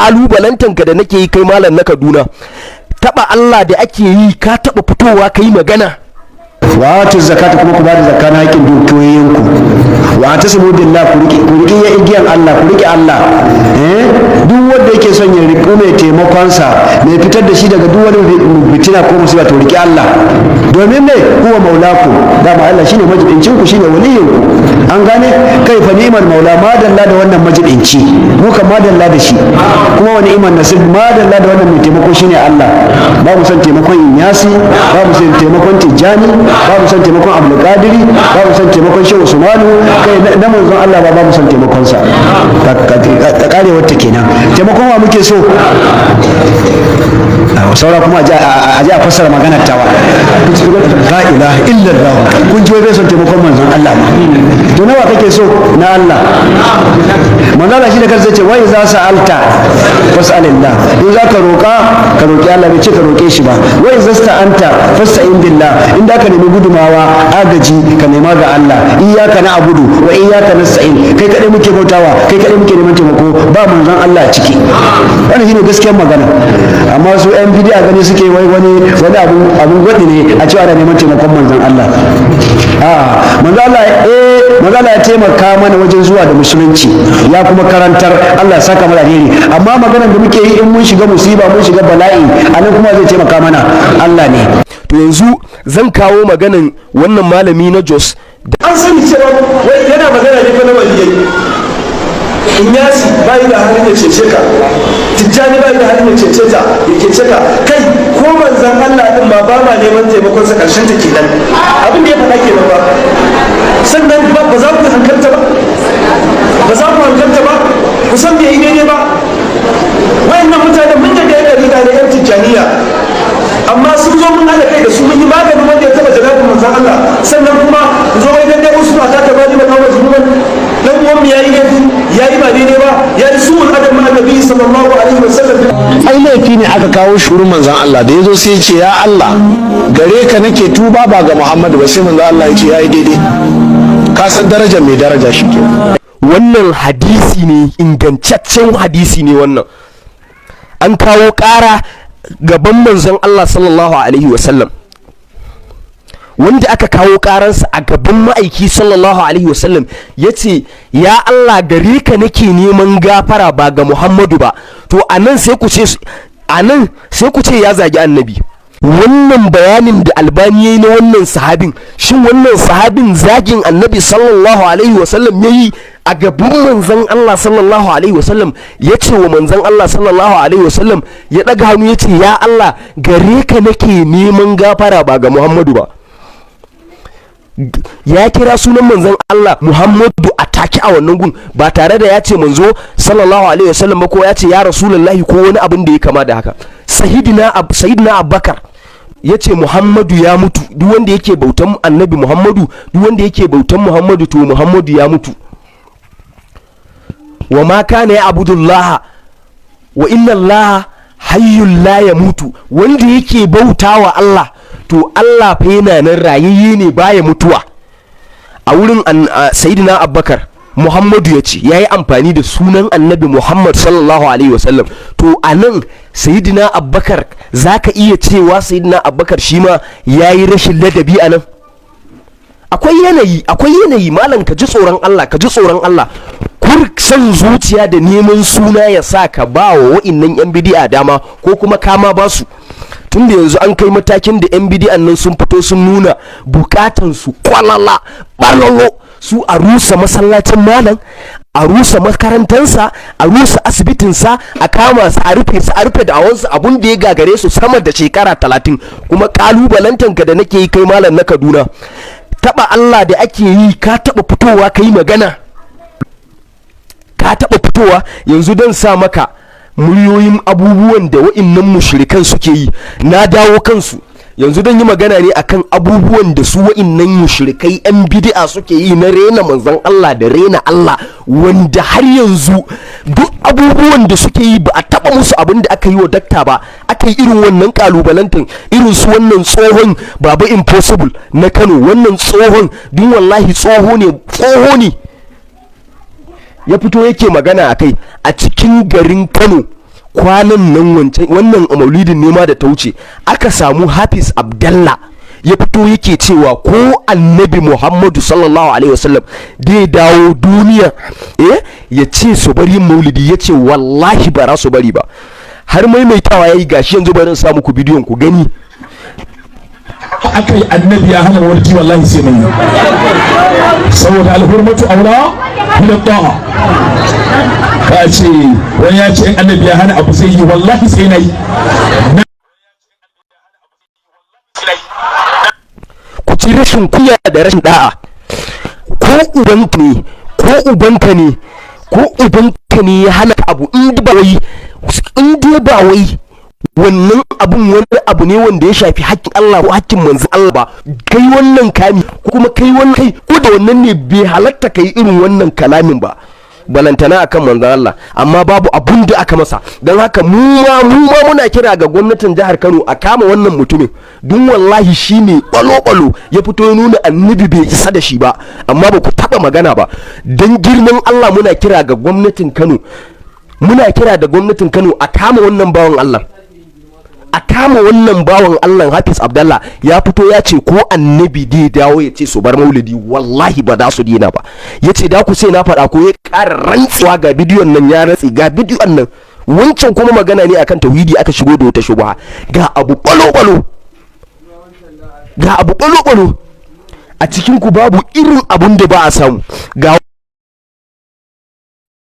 Kalubalantanka da nake yi, kai malam na Kaduna, taba Allah da ake yi, ka taba fitowa kai magana? Wa atu zakata, kuma ku bada zakka na haƙƙin dukiyoyinku. Wa tasmu billah, ku riƙe ya igiyan Allah, ku riƙe Allah. Duk wanda yake son ya riƙo mai taimakon sa, mai fitar da shi daga duk wani fitina ko musiba, to riƙe Allah. Domin me? Huwa maulaku, dama Allah shine majibincin ku, shine waliyin ku. An gane? Kai fa ni'mal maula, madalla da wannan majibinci, mu kan madalla da shi. Kuma wa ni'man nasir, madalla da wannan mai taimako, shine Allah. Ba mu son taimakon Inyasi, ba mu son taimakon Tijjani, ba mu son taimakon Abdulkadiri, ba mu son taimakon Shehu Usmanu. Kai, na manzon Allah ba mu son taimakon sa. Ta karewar ta kenan. Taimakon wa muke so? Saura kuma a ji a fassara maganar tawa. La ilaha illallah. Kun ji, wai bai son taimakon manzon Allah ma. To nawa kake so? Na Allah. Manzon Allah shi da kansa ce: "Wa iza sa'alta fas'alillah." In za ka roka, ka roki Allah, bai ce ka roke shi ba. "Wa iza sta'anta fasta'in billah." In da ka nemi gudumawa, agaji, ka nema ga Allah. "Iyyaka na'budu wa iyyaka nasta'in." Kai kadai muke bautawa, kai kadai muke neman taimako, ba manzon Allah a ciki. Wannan shine gaskiyar magana. Amma su yan bidi'a gani suke wai wani abu gwadi ne a cewa ana neman taimakon manzon Allah. A manzon Allah, manzon Allah ya taimaka mana wajen zuwa da musulunci, ya kuma karantar, Allah ya saka mana alheri. Amma maganar da muke yi, in mun shiga musiba, mun shiga bala'i, anan kuma zai taimaka mana Allah ne. To yanzu zan kawo maganan wannan malami na Jos. An sani cewa wai yana magana ne fa na waliyai. Inyasi bai da halin ya cece ka, Tijjani bai da halin ya cece ta, ya cece ka. Kai, ko manzan Allah din ma ba ma neman taimakon sa. Karshen ta kenan, abin da ya faɗa kenan ba. Sannan ba za ku hankalta ba, ba za ku hankalta ba, ku san bai yi daidai ba. Wayannan mutanen, mun da yan ɗariƙa ne, yan Tijjaniya, amma sun zo mun haɗa kai da su, mun yi maganin wanda ya taɓa janabin manzan Allah. Sannan kuma zo wai dan dai wasu mata ta bani ba kawo zunuban dan uwan mu, yayi laifi, yayi ba daidai ba, yayi su'ul adab ma annabi sallallahu alaihi wasallam. Ai laifi ne aka kawo shurin manzan Allah. Da ya zo sai ya ce: "Ya Allah, gare ka nake tuba, ba ga Muhammadu ba." Sai manzan Allah ya ce ya yi daidai. Ka san daraja mai daraja shi ke. Wannan hadisi ne, ingantaccen hadisi ne wannan. An kawo ƙara gaban manzon Allah sallallahu alaihi wasallam. Wanda aka kawo ƙaransa a gaban ma'aiki sallallahu alaihi wasallam ya ce: "Ya Allah, gare ka nake neman gafara, ba ga Muhammadu ba." To anan sai ku ce ya zagi annabi. Wannan bayanin da Albani ya yi na wannan sahabin, shin wannan sahabin zagin annabi sallallahu alaihi wasallam ya yi a gaban manzon Allah sallallahu alaihi wasallam? Ya ce wa manzon Allah sallallahu alaihi wasallam, ya ɗaga hannu ya ce: "Ya Allah, gare ka nake neman gafara, ba ga Muhammadu ba." Ya kira sunan manzon Allah Muhammadu a take a wannan gun, ba tare da ya ce manzo sallallahu alaihi wasallam ba, ko ya ce ya rasulullahi, ko wani abin da ya kama da haka. Sayyidina Abubakar ya ce Muhammadu ya mutu. Duk wanda yake bautan annabi Muhammadu, duk wanda yake bautan Muhammadu, to Muhammadu ya mutu. Wa ma kana ya abudullah wa inna Allah hayyul la yamutu. Wanda yake bautawa Allah, to Allah fa yana nan, rayayye ne, baya mutuwa. A wurin sayyidina Abubakar, Muhammadu ya ce, ya yi amfani da sunan annabi Muhammad sallallahu alaihi wasallam. To a nan sayyidina Abubakar, za ka iya cewa sayyidina Abubakar shi ma ya yi rashin ladabi a nan? Akwai yanayi, akwai yanayi. Malam, ka ji tsoron Allah, ka ji tsoron Allah. Kur san zuciya da neman suna ya sa ka ba wa wa'innan yan bidi'a dama, ko kuma kama ba su. Tunda yanzu an kai matakin da yan bidi'an nan sun fito sun nuna bukatan su kwalala balolo, su a rusa masallacin malam, a rusa makarantansa, a rusa asibitinsa, a kama su, a rufe su, a rufe da'awansu, abun da ya gagare su sama da shekara 30. Kuma kalubalantanka da nake yi, kai malam na Kaduna, taba Allah da ake yi, ka taba fitowa kai magana? Ka taba fitowa? Yanzu don sa maka muryoyin abubuwan da wa'innan mushrikan suke yi. Na dawo kansu yanzu don yi magana ne akan abubuwan da su wa'innan mushrikai yan bid'a suke yi na rena manzon Allah da rena Allah, wanda har yanzu duk abubuwan da suke yi ba a taba musu abin da aka yi wa dakta ba. Aka yi irin wannan kalubalantan, irin su wannan tsohon Baba Impossible na Kano. Wannan tsohon duk wallahi tsoho ne, tsoho ne, ya fito yake magana a kai a cikin garin Kano. Kwanan nan wancan wannan maulidin nema da ta wuce, aka samu Hafiz Abdallah ya fito yake cewa ko Annabi Muhammadu sallallahu alaihi wasallam zai dawo duniya ya ce su bari yin maulidi, ya ce wallahi ba za su bari ba. Har maimaitawa ya yi. Gashi yanzu bari in sa muku bidiyon ku gani. Aka yi Annabi ya hana warki, wallahi sai mun yi, saboda alhurmatu aula min ta'a. Ka ce wani ya ce in Annabi ya hana abu zai yi, wallahi sai na yi. Ku ci rashin kunya da rashin da'a. Ko ubanka ne, ko ubanka ne, ko ubanka ne ya hana ka abu, in dai ba wai wannan abun wani abu ne wanda ya shafi hakkin Allah ko hakkin manzon Allah ba, kai wannan kami ko kuma kai wannan, kai ko da wannan ne, bai halatta kai irin wannan kalamin ba, balantana akan manzon Allah. Amma babu abun da aka masa. Don haka mu ma muna kira ga gwamnatin jihar Kano a kama wannan mutumin, dun wallahi shine balo-balo ya fito ya nuna Annabi bai isa da shi ba, amma ba ku taba magana ba. Don girman Allah muna kira ga gwamnatin Kano, muna kira da gwamnatin Kano a kama wannan bawan Allah, a kama wannan bawan Allah. Hafiz Abdallah ya fito ya ce ko Annabi dai dawo ya ce su bar maulidi, wallahi ba za su dina ba. Ya ce da ku sai na faɗa ko ya ƙara rantsuwa. Ga bidiyon nan, ya rantsi, ga bidiyon nan. Wancan kuma magana ne akan tauhidi aka shigo da wata shubha. Ga abu balo-balo, ga abu balo-balo. A cikin ku babu irin abun da ba a samu. Ga